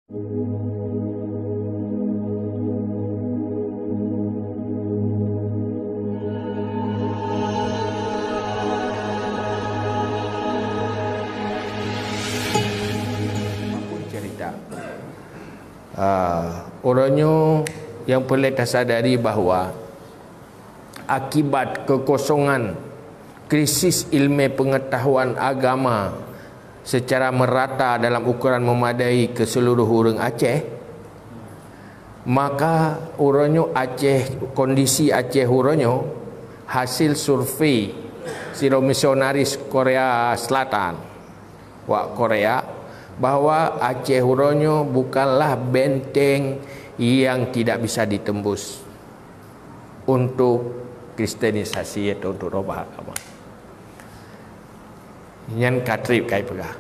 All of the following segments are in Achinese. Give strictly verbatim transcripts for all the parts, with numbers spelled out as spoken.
Apapun cerita. Ah, uroe nyoe nyang peureulée tasadari bahwa akibat kekosongan krisis ilmu pengetahuan agama secara merata dalam ukuran memadai ke seluruh ureuëng Aceh, maka uroe nyoe Aceh, kondisi Aceh uroe nyoe, hasil survei sidroe misionaris Korea Selatan wak Korea, bahwa Aceh uroe nyoe bukanlah benteng yang tidak bisa ditembus untuk kristenisasi atau untuk rubah agama. Nyan ka treb kai peugah.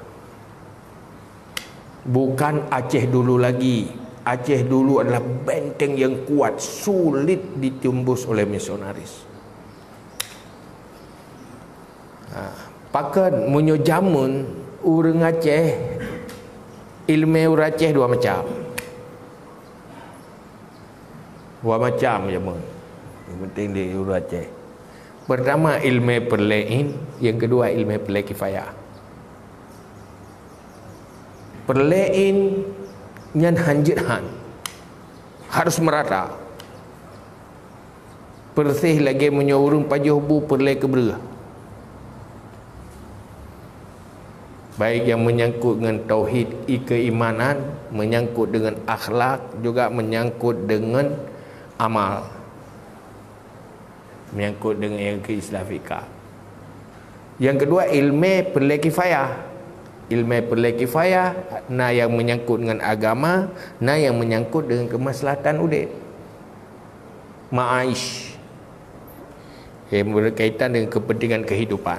Bukan Aceh dulu lagi. Aceh dulu adalah benteng yang kuat, sulit ditembus oleh misionaris. Ha, pakon meunyoe jameun ureuëng Aceh, ilmu ureuëng Aceh dua macam. Dua macam jameun. Yang penting di ureuëng Aceh. Pertama ilmu perlein, yang kedua ilmu perle kifayah. Perlein nyan hanjeuet han. Harus merata. Persis lagée meunyoe ureuëng pajoh bu perle keubreueh. Baik yang menyangkut dengan tauhid, i keimanan, menyangkut dengan akhlak, juga menyangkut dengan amal. Menyangkut dengan yang ke Islam fiqah. Yang kedua, ilmu perle kifayah. Ilmu perle kifayah na yang menyangkut dengan agama, na yang menyangkut dengan kemaslahatan udeb. Ma'aish. Yang berkaitan dengan kepentingan kehidupan.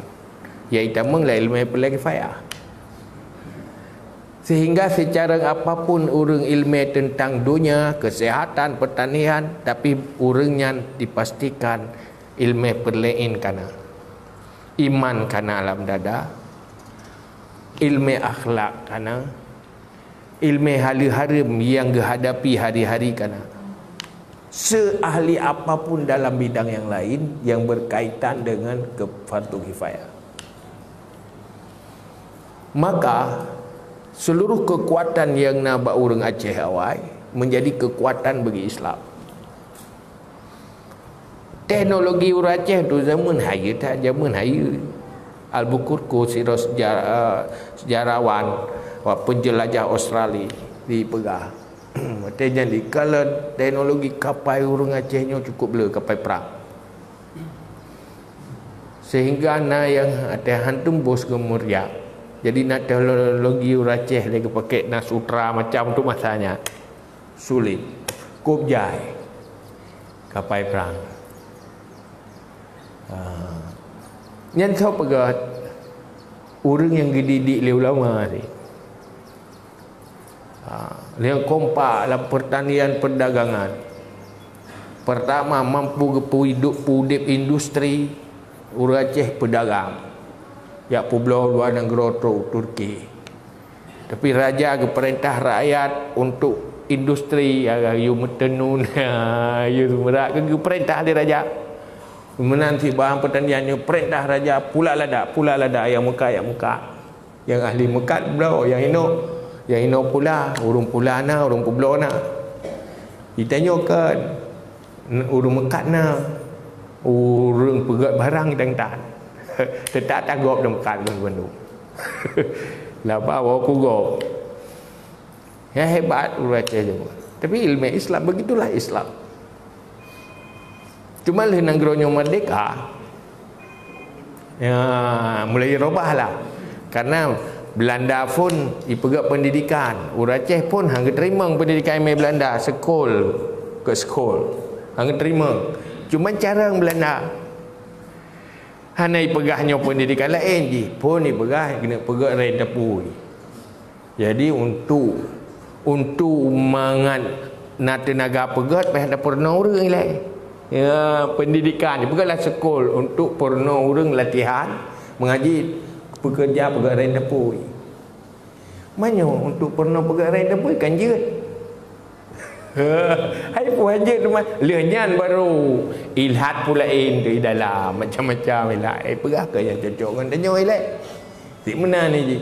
Yang itamong lah ilmu perle kifayah. Sehingga secara apapun ureuëng ilmu tentang dunia, kesehatan, pertanian, tapi ureuëng nyan dipastikan ilmu perlein kana. Iman kana lam dada, ilmu akhlak kana, ilmu hal-hal yang geuhadapi hari-hari kana. Seahli apapun dalam bidang yang lain yang berkaitan dengan ke fardu kifayah. Maka seluruh kekuatan yang na bak ureuëng Aceh awai menjadi kekuatan bagi Islam. Teknologi ureuëng Aceh tu zaman hayeue that, zaman hayeue. Albuquerque sidroe sejarah, sejarawan wak penjelajah Australia dipeugah. Watée nyan di kalau teknologi kapai ureuëng Aceh nyoe cukup le kapai perang. Sehingga na yang até hantom bos geumuriak. Jadi na teknologi ureuëng Aceh lagi pakai na sutra macam tu masanya. Sulit. Kop jai. Kapai perang. Ha. Nyan soe peugah ureuëng yang geudidik lé ulama tadi. Ha, nyang kompak lam pertanian perdagangan. Pertama mampu geupeuidop peudeb industri ureuëng Aceh peudagang. Jak peubloe luwa nanggroe trok Turki. Tapi raja geupeurintah rakyat untuk industri, ya, yue meuteunun, yue meurak, geupeurintah lé raja. Meunan si bahan pertanian nyoe peurintah raja pula lada, pula lada nyang meukat, nyang meukat. Nyang ahli meukat bloe, nyang inok, nyang inok pula, ureuëng pula na, ureuëng peubloe na. Ditanyoe kan, ureuëng meukat na, ureuëng peugét barang dan tan. Teutap tagôb dan meukat bandum. Laba bawa kugôb. Ya hebat ureuëng Aceh jameun. Tapi ilmu Islam, begitulah Islam. Cuma lheueh nanggroe nyoe merdeka, ya, mulai robah lah. Karena Belanda pun ipeugét pendidikan, ureuëng Aceh pun hana geuteurimong pendidikan ilmu Belanda, sekolah ke sekolah. Hana geuteurimong. Cuma cara Belanda. Hana ipeugah nyoe pendidikan laén jih, pun ipeugah keuneuk peugét rèn teupui. Jadi untuk, untuk mangat na teunaga peugét, payah tapeurunoe ureuëng ilée. Ya, pendidikan, ipeugét lah sekolah untuk peurunoe ureuëng latihan, mengaji, pekerja peugét rèn teupui. Meunyoe untuk peurunoe peugah raya tabui kan jeuet. Hai peue jeuet teuma. Lheueh nyan baru ilhat pula in tu dalam macam-macam ilhat. Hai peugah ke nyang cocok ngon tanyoe ilai. Tik meunan ni ji.